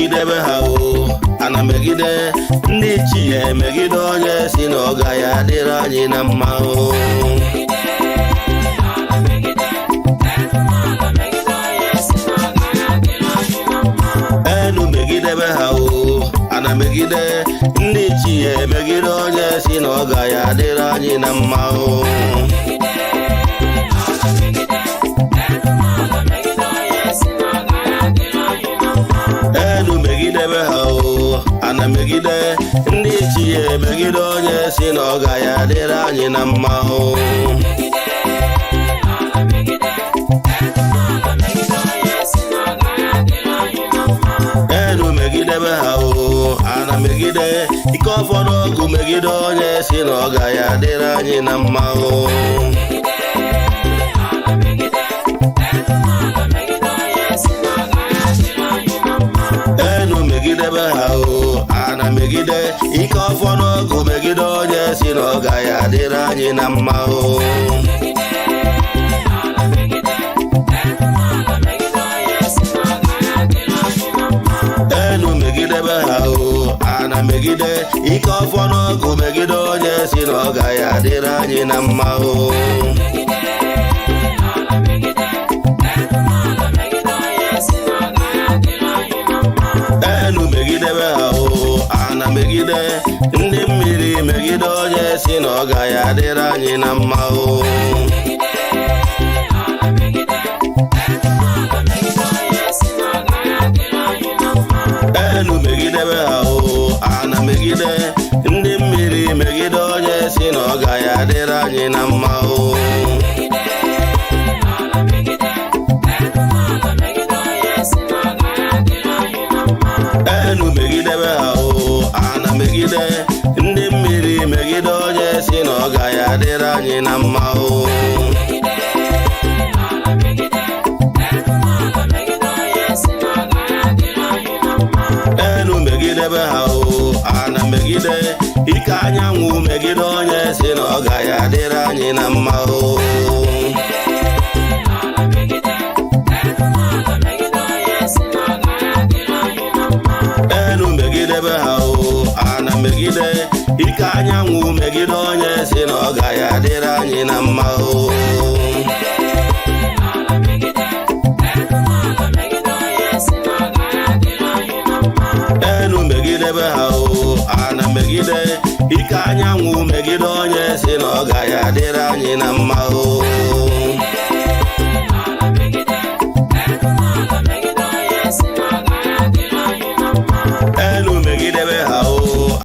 Megidebe ha o, ana megide ndị ichie, megide onye si na ọ gaghị adịrị anyị na mma o. Elu megidebe ha o, ana megide ndị ichie, megide onye si na ọ gaghị adịrị anyị na mma o. Elu megidebe ha o, ana megide ndị ichie, megide onye si na ọ gaghị adịrị anyị na mma o. Elu megidebe ha o, ana megide ike ọfọdụ ọgụ, megide onye si na ọ gaghị adịrị anyị na mma o. Elu megidebe ha o, ana megide ike ọfọdụ ọgụ, megide onye si na ọ gaghị adịrị anyị na mma o. Elu megidebe ha o, ana megide ike ọfọdụ ọgụ, megide onye si na ọ gaghị adịrị anyị na mma o. Elu megidebe ha o, ana megide ndị mmiri, megide onye si na ọ gaghị adịrị anyị na mma o. Elu megidebe ha o, ana megide ndị mmiri, megide onye si na ọ gaghị adịrị anyị na mma o. Elu megidebe ha o, ana megide ndị mmiri, megide onye si na ọ gaghị adịrị anyị na mma o. Elu megidebe ha o, ana megide ike anyanwụ, megide onye si na ọ gaghị adịrị anyị na mma o. Elu megidebe ha o, ana megide ike anyanwụ, megide onye si na ọ gaghị adịrị anyị na mma o. Elu megidebe ha o, ana megide ike anyanwụ, megide onye si na ọ gaghị adịrị anyị na mma o.